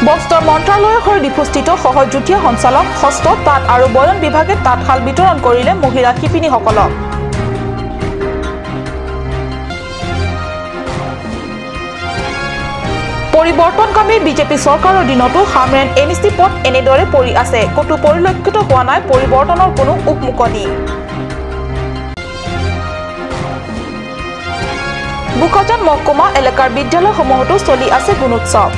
বস্ত্ৰ মন্ত্ৰালয়ৰ হৈ ডিফুস্থিত সহ যুটীয়া সঞ্চালক হস্ত তাঁত আৰু বয়ন বিভাগে তাঁতশাল বিতৰণ কৰিলে মহিলা শিপিনীসকলক। পৰিৱৰ্তনকামী বিজেপি চৰকাৰৰ দিনতো হামৰেন এন চি পথ এনেদৰে পৰি আছে, ক'তো পৰিলক্ষিত হোৱা নাই পৰিৱৰ্তনৰ কোনো উকমুকনি। বোকাজান মহকুমা এলেকাৰ বিদ্যালয়সমূহতো চলি আছে গুণোৎসৱ।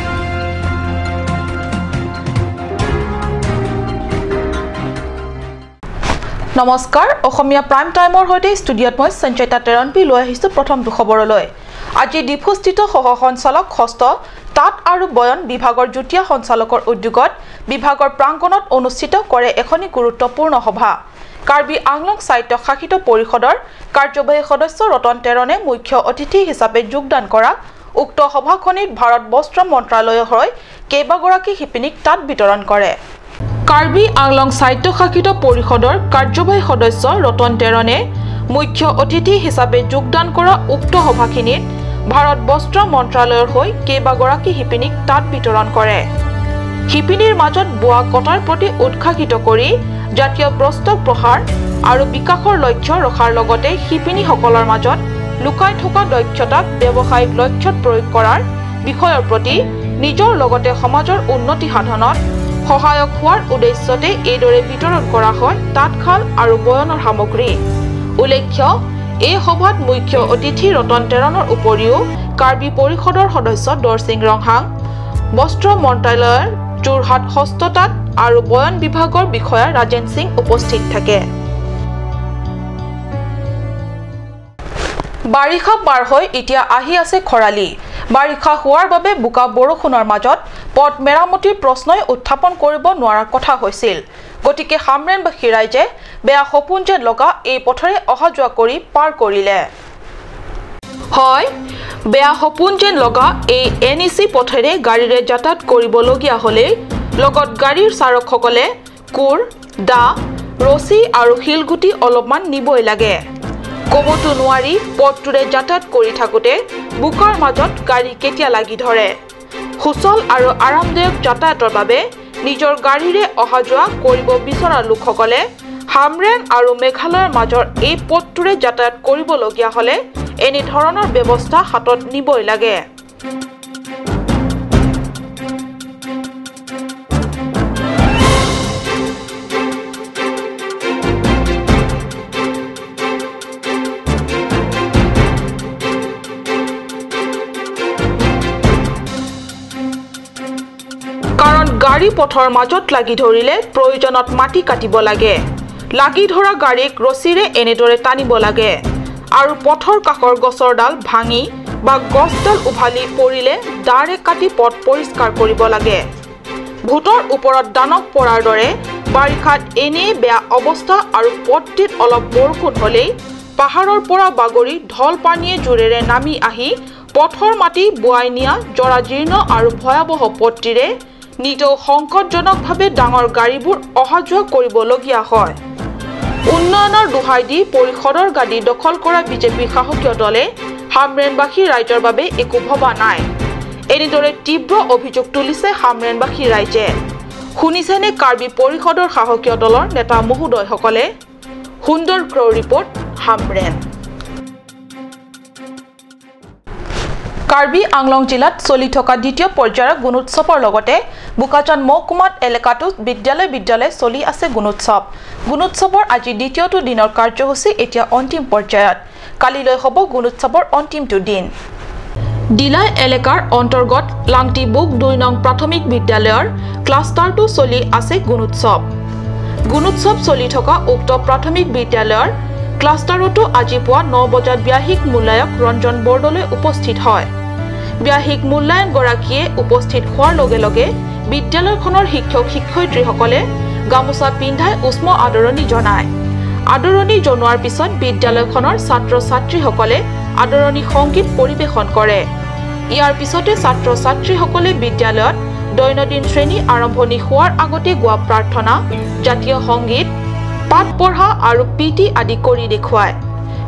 নমস্কাৰ, অসমীয়া প্ৰাইম টাইমৰ সৈতে ষ্টুডিঅ'ত মই সঞ্চয়িতা তেৰণপি লৈ আহিছোঁ প্ৰথমটো খবৰলৈ। আজি ডিফুস্থিত সহ সঞ্চালক হস্ত তাঁত আৰু বয়ন বিভাগৰ যুটীয়া সঞ্চালকৰ উদ্যোগত বিভাগৰ প্ৰাংগণত অনুষ্ঠিত কৰে এখনি গুৰুত্বপূৰ্ণ সভা। কাৰ্বি আংলং স্বায়ত্ত শাসিত পৰিষদৰ কাৰ্যবাহী সদস্য ৰতন তেৰণে মুখ্য অতিথি হিচাপে যোগদান কৰা উক্ত সভাখনিত ভাৰত বস্ত্ৰ মন্ত্ৰালয়ৰ হৈ কেইবাগৰাকী শিপিনীক তাঁত বিতৰণ কৰে। কাৰ্বি আংলং স্বায়ত্তশাসিত পৰিষদৰ কাৰ্যবাহী সদস্য ৰতন তেৰণে মুখ্য অতিথি হিচাপে যোগদান কৰা উক্ত সভাখিনিত ভাৰত বস্ত্ৰ মন্ত্ৰালয়ৰ হৈ কেইবাগৰাকী শিপিনীক তাঁত বিতৰণ কৰে। শিপিনীৰ মাজত বোৱা কটাৰ প্ৰতি উৎসাহিত কৰি জাতীয় বস্ত্ৰ প্ৰসাৰ আৰু বিকাশৰ লক্ষ্য ৰখাৰ লগতে শিপিনীসকলৰ মাজত লুকাই থকা দক্ষতাক ব্যৱসায়িক লক্ষ্যত প্ৰয়োগ কৰাৰ বিষয়ৰ প্ৰতি নিজৰ লগতে সমাজৰ উন্নতি সাধনত সহায়ক হোৱাৰ উদ্দেশ্যতে এইদৰে বিতৰণ কৰা হয় তাঁতশাল আৰু বয়নৰ সামগ্ৰী। উল্লেখ্য, এই সভাত মুখ্য অতিথি ৰতন তেৰণৰ উপৰিও কাৰ্বি পৰিষদৰ সদস্য দৰসিং ৰংহাং, বস্ত্ৰ মন্ত্ৰালয়ৰ যোৰহাট হস্ততাঁত আৰু বয়ন বিভাগৰ বিষয়া ৰাজেন সিং উপস্থিত থাকে। বাৰিষা পাৰ হৈ এতিয়া আহি আছে খৰালি। বাৰিষা হোৱাৰ বাবে বোকা বৰষুণৰ মাজত পথ মেৰামতিৰ প্ৰশ্নই উত্থাপন কৰিব নোৱাৰাৰ কথা হৈছিল। গতিকে হামৰেনবাসী ৰাইজে বেয়া সপোন যেন লগা এই পথেৰে অহা যোৱা কৰি পাৰ কৰিলে। হয়, বেয়া সপোন যেন লগা এই এন ই চি পথেৰে গাড়ীৰে যাতায়াত কৰিবলগীয়া হ'লেই লগত গাড়ীৰ চালকসকলে কোৰ, দা, ৰছী আৰু শিলগুটি অলপমান নিবই লাগে। ক'বতো নোৱাৰি পথটোৰে যাতায়াত কৰি থাকোঁতে বোকাৰ মাজত গাড়ী কেতিয়া লাগি ধৰে। সুচল আৰু আৰামদায়ক যাতায়াতৰ বাবে নিজৰ গাড়ীৰে অহা যোৱা কৰিব বিচৰা লোকসকলে হামৰেন আৰু মেঘালয়ৰ মাজৰ এই পথটোৰে যাতায়াত কৰিবলগীয়া হ'লে এনেধৰণৰ ব্যৱস্থা হাতত নিবই লাগে। গাড়ী পথৰ মাজত লাগি ধৰিলে প্ৰয়োজনত মাটি কাটিব লাগে, লাগি ধৰা গাড়ীক ৰছীৰে এনেদৰে টানিব লাগে আৰু পথৰ কাষৰ গছৰ ডাল ভাঙি বা গছডাল উভালি পৰিলে দাৰে কাটি পথ পৰিষ্কাৰ কৰিব লাগে। ভূতৰ ওপৰত দানহ পৰাৰ দৰে বাৰিষাত এনেই বেয়া অৱস্থা আৰু পথটিত অলপ বৰষুণ হ'লেই পাহাৰৰ পৰা বাগৰি ঢল পানীয়ে জোৰেৰে নামি আহি পথৰ মাটি বোৱাই নিয়া জৰাজীৰ্ণ আৰু ভয়াৱহ পথটিৰে নিতৌ সংকটজনকভাৱে ডাঙৰ গাড়ীবোৰ অহা যোৱা কৰিবলগীয়া হয়। উন্নয়নৰ দোহাই দি পৰিষদৰ গাদী দখল কৰা বিজেপি শাসকীয় দলে হামৰেনবাসী ৰাইজৰ বাবে একো ভবা নাই। এনেদৰে তীব্ৰ অভিযোগ তুলিছে হামৰেনবাসী ৰাইজে। শুনিছেনে কাৰ্বি পৰিষদৰ শাসকীয় দলৰ নেতা মহোদয়সকলে? সুন্দৰ ক্ৰ' ৰিপৰ্ট, হামৰেন। কাৰ্বি আংলং জিলাত চলি থকা দ্বিতীয় পৰ্যায়ৰ গুণোৎসৱৰ লগতে বোকাজান মহকুমাত এলেকাটো বিদ্যালয় বিদ্যালয় চলি আছে গুণোৎসৱ। গুণোৎসৱৰ আজি দ্বিতীয়টো দিনৰ কাৰ্যসূচী এতিয়া অন্তিম পৰ্যায়ত। কালিলৈ হ'ব গুণোৎসৱৰ অন্তিমটো দিন। ডিলাই এলেকাৰ অন্তৰ্গত লাংটিবুক 2 নং প্ৰাথমিক বিদ্যালয়ৰ ক্লাষ্টাৰটো চলি আছে গুণোৎসৱ। গুণোৎসৱ চলি থকা উক্ত প্ৰাথমিক বিদ্যালয়ৰ ক্লাষ্টাৰতো আজি পুৱা 9 বজাত ব্যাহিক মূল্যায়ক ৰঞ্জন বৰদলৈ উপস্থিত হয়। ব্যাহিক মূল্যায়নগৰাকীয়ে উপস্থিত হোৱাৰ লগে লগে বিদ্যালয়খনৰ শিক্ষক শিক্ষয়িত্ৰীসকলে গামোচা পিন্ধাই উষ্ম আদৰণি জনায়। আদৰণি জনোৱাৰ পিছত বিদ্যালয়খনৰ ছাত্ৰ ছাত্ৰীসকলে আদৰণি সংগীত পৰিৱেশন কৰে। ইয়াৰ পিছতে ছাত্ৰ ছাত্ৰীসকলে বিদ্যালয়ত দৈনন্দিন শ্ৰেণী আৰম্ভণি হোৱাৰ আগতে গোৱা প্ৰাৰ্থনা, জাতীয় সংগীত, পাঠ পঢ়া আৰু পিটি আদি কৰি দেখুৱায়।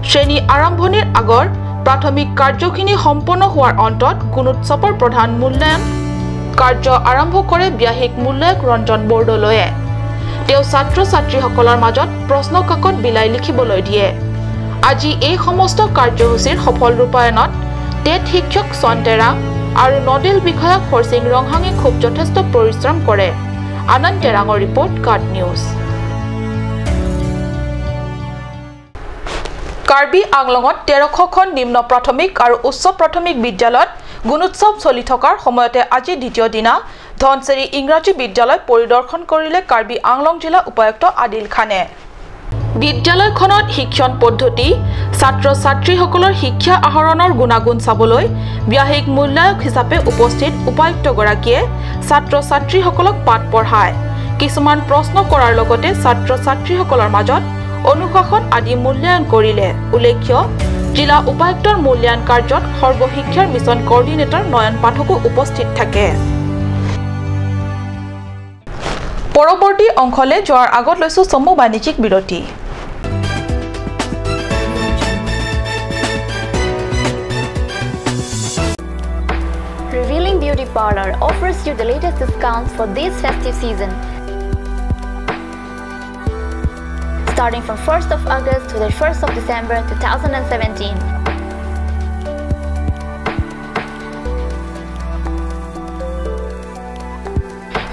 শ্ৰেণী আৰম্ভণিৰ আগৰ প্ৰাথমিক কাৰ্যখিনি সম্পন্ন হোৱাৰ অন্তত গুণোৎসৱৰ প্ৰধান মূল্যায়ন কাৰ্য আৰম্ভ কৰে ব্যাহিক মূল্যায়ক ৰঞ্জন বৰদলৈয়ে। তেওঁ ছাত্ৰ ছাত্ৰীসকলৰ মাজত প্ৰশ্ন কাকত বিলাই লিখিবলৈ দিয়ে। আজি এই সমস্ত কাৰ্যসূচীৰ সফল ৰূপায়ণত টেট শিক্ষক চন্তেৰাং আৰু নডেল বিষয়া খৰচিং ৰংহাঙে খুব যথেষ্ট পৰিশ্ৰম কৰে। আনন্দ তেৰাঙৰ ৰিপৰ্ট, কাট নিউজ। কাৰ্বি আংলঙত 1300খন নিম্ন প্ৰাথমিক আৰু উচ্চ প্ৰাথমিক বিদ্যালয়ত গুণোৎসৱ চলি থকাৰ সময়তে আজি দ্বিতীয় দিনা ধনচিৰি ইংৰাজী বিদ্যালয় পৰিদৰ্শন কৰিলে কাৰ্বি আংলং জিলা উপায়ুক্ত আদিল খানে। বিদ্যালয়খনত শিক্ষণ পদ্ধতি, ছাত্ৰ ছাত্ৰীসকলৰ শিক্ষা আহৰণৰ গুণাগুণ চাবলৈ ব্যাহিক মূল্যায়ক হিচাপে উপস্থিত উপায়ুক্তগৰাকীয়ে ছাত্ৰ ছাত্ৰীসকলক পাঠ পঢ়ায়। কিছুমান প্ৰশ্ন কৰাৰ লগতে ছাত্ৰ ছাত্ৰীসকলৰ মাজত অনুশাসন আদি মূল্যায়ন কৰিলে। উল্লেখ্য, জিলা উপায়ুক্তৰ মূল্যায়ন কাৰ্যত সৰ্বশিক্ষাৰ মিছন কৰ্ডিনেটৰ নয়ন পাঠকো উপস্থিত থাকে। পৰৱৰ্তী অংশলৈ যোৱাৰ আগত লৈছো চমু বাণিজ্যিক বিৰতি। Revealing Beauty Parlor offers you the latest discounts for this festive season. Starting from 1st of August to the 1st of December 2017.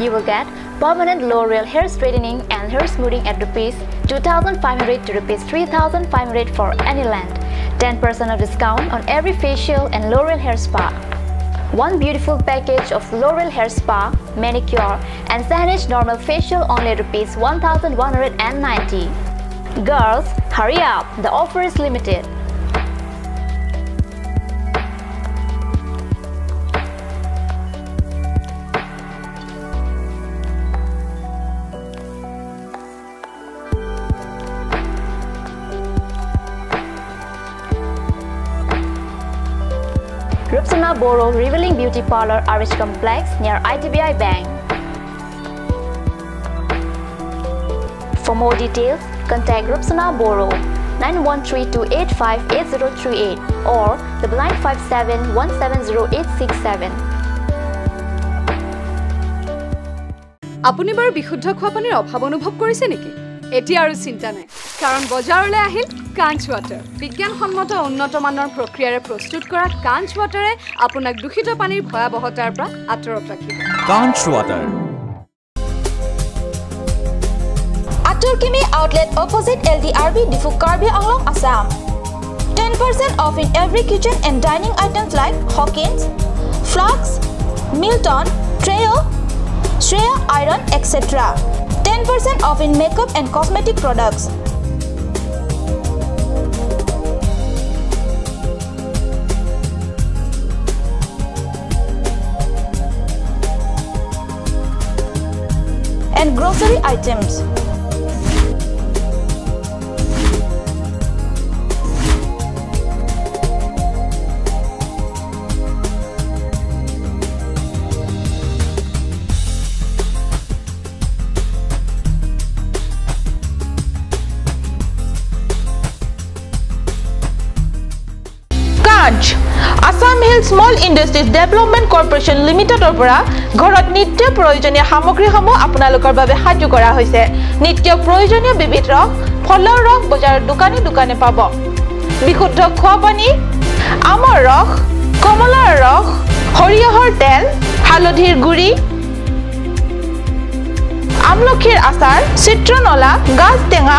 You will get permanent L'Oreal hair straightening and hair smoothing at rupees 2,500 to rupees 3,500 for any length. 10% of discount on every facial and L'Oreal hair spa. One beautiful package of L'Oreal hair spa, manicure and Sandwich normal facial only rupees 1,190. Girls, hurry up, the offer is limited. Rupsana Boro, Revealing Beauty Parlor, RH Complex near IDBI Bank. For more details, contact Rupsana Boro 9132858038 or 9957170867. আপুনি বাৰু বিশুদ্ধ খোৱা পানীৰ অভাৱ অনুভৱ কৰিছে নেকি? এতিয়া আৰু চিন্তা নাই, কাৰণ বজাৰলৈ আহিল কাঞ্চ ৱাটাৰ। বিজ্ঞানসন্মত উন্নত মানৰ প্ৰক্ৰিয়াৰে প্ৰস্তুত কৰা কাঞ্চ ৱাটাৰে আপোনাক দূষিত পানীৰ ভয়াৱহতাৰ পৰা আঁতৰত ৰাখিব। Kanch water. Atul Kimi outlet opposite LDRB Diphu, Karbi Anglong, Assam. 10% off in every kitchen and dining items like Hawkins, Flux, Milton, Treo, Shreya Iron, etc. 10% off in makeup and cosmetic products. And grocery items. Assam Hill Small Industries Development Corporation লিমিটেডৰ পৰা ঘৰত নিত্য প্ৰয়োজনীয় সামগ্ৰীসমূহ আপোনালোকৰ বাবে সাজু কৰা হৈছে। নিত্য প্ৰয়োজনীয় বিবিধ ৰস, ফলৰ ৰস বজাৰৰ দোকানে দোকানে পাব। বিশুদ্ধ খোৱা পানী, আমৰ ৰস, কমলাৰ ৰস, সৰিয়হৰ তেল, হালধিৰ গুড়ি, আমলখিৰ আচাৰ, চিত্ৰনলা, গাজ টেঙা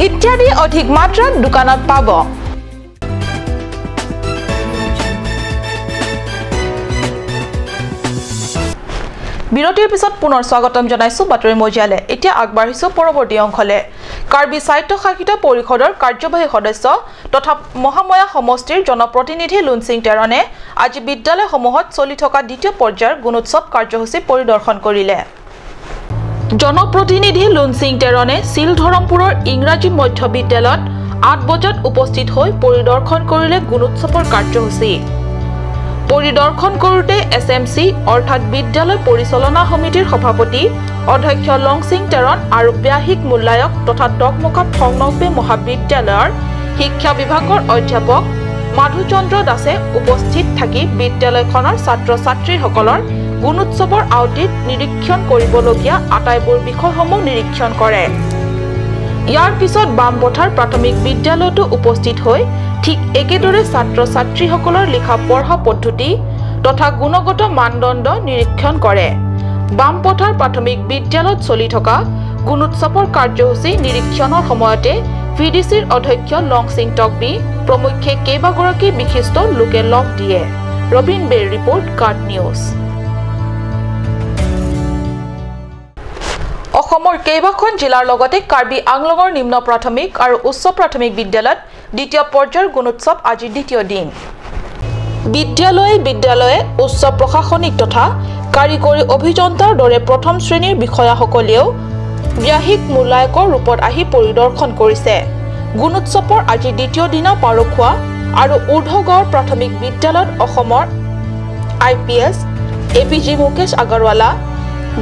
ইত্যাদি অধিক মাত্ৰাত দোকানত পাব। বিৰতিৰ পিছত পুনৰ স্বাগতম জনাইছো বাতৰি মজিয়ালে। এতিয়া আগবাঢ়িছো পৰৱৰ্তী অংশলে। কাৰ্বি স্বায়ত্তশাসিত পৰিষদৰ কাৰ্যবাহী সদস্য তথা মহাময়া সমষ্টিৰ জনপ্ৰতিনিধি লুনচিং টেৰণে আজি বিদ্যালয়সমূহত চলি থকা দ্বিতীয় পৰ্যায়ৰ গুণোৎসৱ কাৰ্যসূচী পৰিদৰ্শন কৰিলে। জনপ্ৰতিনিধি লুনচিং টেৰণে শিলধৰমপুৰৰ ইংৰাজী মধ্য বিদ্যালয়ত ৮ বজাত উপস্থিত হৈ পৰিদৰ্শন কৰিলে গুণোৎসৱৰ কাৰ্যসূচী। পৰিদৰ্শন কৰোঁতে SMC অৰ্থাৎ বিদ্যালয় পৰিচালনা সমিতিৰ সভাপতি অধ্যক্ষ লংচিং টেৰণ আৰু ব্যাহিক মূল্যায়ক তথা ডকমকা থংনকবে মহাবিদ্যালয়ৰ শিক্ষা বিভাগৰ অধ্যাপক মাধুচন্দ্ৰ দাসে উপস্থিত থাকি বিদ্যালয়খনৰ ছাত্ৰ ছাত্ৰীসকলৰ গুণোৎসৱৰ আওটিত নিৰীক্ষণ কৰিবলগীয়া আটাইবোৰ বিষয়সমূহ নিৰীক্ষণ কৰে। ইয়াৰ পিছত বামপথাৰ প্ৰাথমিক বিদ্যালয়তো উপস্থিত হৈ ঠিক একেদৰে ছাত্ৰ ছাত্ৰীসকলৰ লিখা পঢ়া পদ্ধতি তথা গুণগত মানদণ্ড নিৰীক্ষণ কৰে। বামপথাৰ প্ৰাথমিক বিদ্যালয়ত চলি থকা গুণোৎসৱৰ কাৰ্যসূচী নিৰীক্ষণৰ সময়তে ভিডিচিৰ অধ্যক্ষ লংচিং টকবি প্ৰমুখ্যে কেইবাগৰাকী বিশিষ্ট লোকে লগ দিয়ে। ৰবীন বেৰ ৰিপৰ্ট, কাট নিউজ। অসমৰ কেইবাখন জিলাৰ লগতে কাৰ্বি আংলঙৰ নিম্ন প্ৰাথমিক আৰু উচ্চ প্ৰাথমিক বিদ্যালয়ত দ্বিতীয় পৰ্যায়ৰ গুণোৎসৱ আজি দ্বিতীয় দিন। বিদ্যালয়ে বিদ্যালয়ে উচ্চ প্ৰশাসনিক তথা কাৰিকৰী অভিযন্তাৰ দৰে প্ৰথম শ্ৰেণীৰ বিষয়াসকলেও ব্যাহিক মূল্যায়কৰ ৰূপত আহি পৰিদৰ্শন কৰিছে। গুণোৎসৱৰ আজি দ্বিতীয় দিনা পাৰখোৱা আৰু ঊৰ্ধগাঁৱৰ প্ৰাথমিক বিদ্যালয়ত অসমৰ IPS, APG Mukesh Agarwala,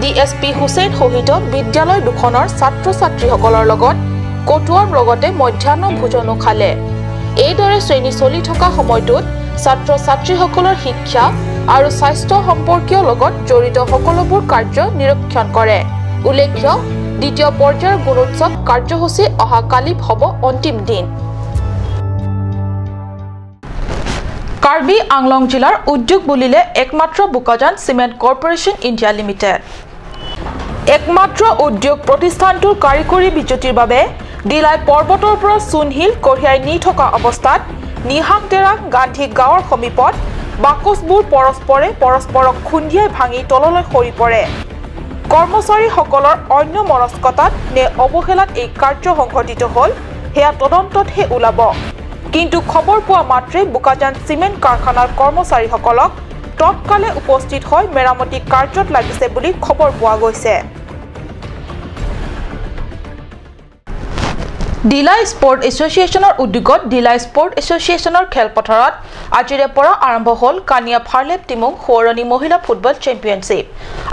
DSP Hussain সহিত বিদ্যালয় দুখনৰ ছাত্ৰ ছাত্ৰীসকলৰ লগত কটোৱাৰ লগতে মধ্যাহ্ন ভোজনো খালে। এইদৰে শ্ৰেণী চলি থকা সময়টোত ছাত্ৰ ছাত্ৰীসকলৰ শিক্ষা আৰু স্বাস্থ্য সম্পৰ্কীয় লগত জড়িত সকলোবোৰ কাৰ্য নিৰীক্ষণ কৰে। উল্লেখ্য, দ্বিতীয় পৰ্যায়ৰ গুণোৎসৱ কাৰ্যসূচী অহাকালি হ'ব অন্তিম দিন। কাৰ্বি আংলং জিলাৰ উদ্যোগ বুলিলে একমাত্ৰ Bokajan cement corporation India limited. একমাত্ৰ উদ্যোগ প্ৰতিষ্ঠানটোৰ কাৰিকৰী বিজুতিৰ বাবে ডিলাই পৰ্বতৰ পৰা চূণশিল কঢ়িয়াই নি থকা অৱস্থাত নিহাংটেৰাং গান্ধী গাঁৱৰ সমীপত বাকচবোৰ পৰস্পৰে পৰস্পৰক খুন্দিয়াই ভাঙি তললৈ সৰি পৰে। কৰ্মচাৰীসকলৰ অন্য মনস্কতাত নে অৱহেলাত এই কাৰ্য সংঘটিত হ'ল সেয়া তদন্ততহে ওলাব। কিন্তু খবৰ পোৱা মাত্ৰেই বোকাজান চিমেণ্ট কাৰখানাৰ কৰ্মচাৰীসকলক তৎকালে উপস্থিত হৈ মেৰামতি কাৰ্যত লাগিছে বুলি খবৰ পোৱা গৈছে। ডিলাই স্পৰ্ট এছ'চিয়েশ্যনৰ উদ্যোগত ডিলাই স্পৰ্ট এছ'চিয়েশ্যনৰ খেলপথাৰত আজিৰে পৰা আৰম্ভ হ'ল কানিয়া ফাৰলেপ টিমুং সোঁৱৰণী মহিলা ফুটবল চেম্পিয়নশ্বিপ।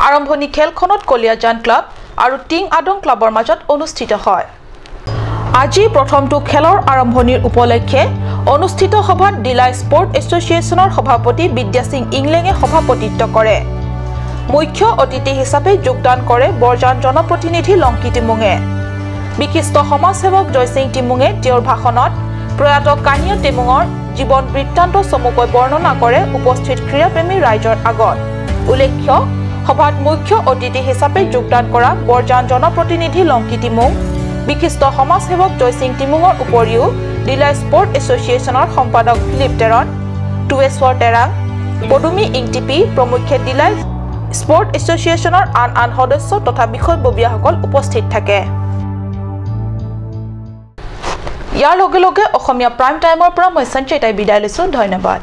আৰম্ভণি খেলখনত কলিয়াজান ক্লাব আৰু টিং আদং ক্লাবৰ মাজত অনুষ্ঠিত হয়। আজি প্ৰথমটো খেলৰ আৰম্ভণিৰ উপলক্ষে অনুষ্ঠিত সভাত ডিলাই স্পৰ্ট এছ'চিয়েশ্যনৰ সভাপতি বিদ্যাসিং ইংলেঙে সভাপতিত্ব কৰে। মুখ্য অতিথি হিচাপে যোগদান কৰে বৰজান জনপ্ৰতিনিধি লংকি টিমুঙে। বিশিষ্ট সমাজসেৱক জয়সিং টিমুঙে তেওঁৰ ভাষণত প্ৰয়াত কানিয়া টিমুঙৰ জীৱন বৃত্তান্ত চমুকৈ বৰ্ণনা কৰে উপস্থিত ক্ৰীড়াপ্ৰেমী ৰাইজৰ আগত। উল্লেখ্য, সভাত মুখ্য অতিথি হিচাপে যোগদান কৰা বৰজান জনপ্ৰতিনিধি লংকি টিমুং, বিশিষ্ট সমাজসেৱক জয়সিং টিমুঙৰ উপৰিও ডিলাই স্পৰ্ট এছ'চিয়েশ্যনৰ সম্পাদক ফিলিপ টেৰন, টুৱেশ্বৰ টেৰাং, পদুমী ইংটিপি প্ৰমুখ্যে ডিলাই স্পৰ্ট এছ'চিয়েশ্যনৰ আন আন সদস্য তথা বিষয়ববীয়াসকল উপস্থিত থাকে। ইয়াৰ লগে লগে অসমীয়া প্ৰাইম টাইমৰ পৰা মই সঞ্চয়তাই বিদায় লৈছোঁ। ধন্যবাদ।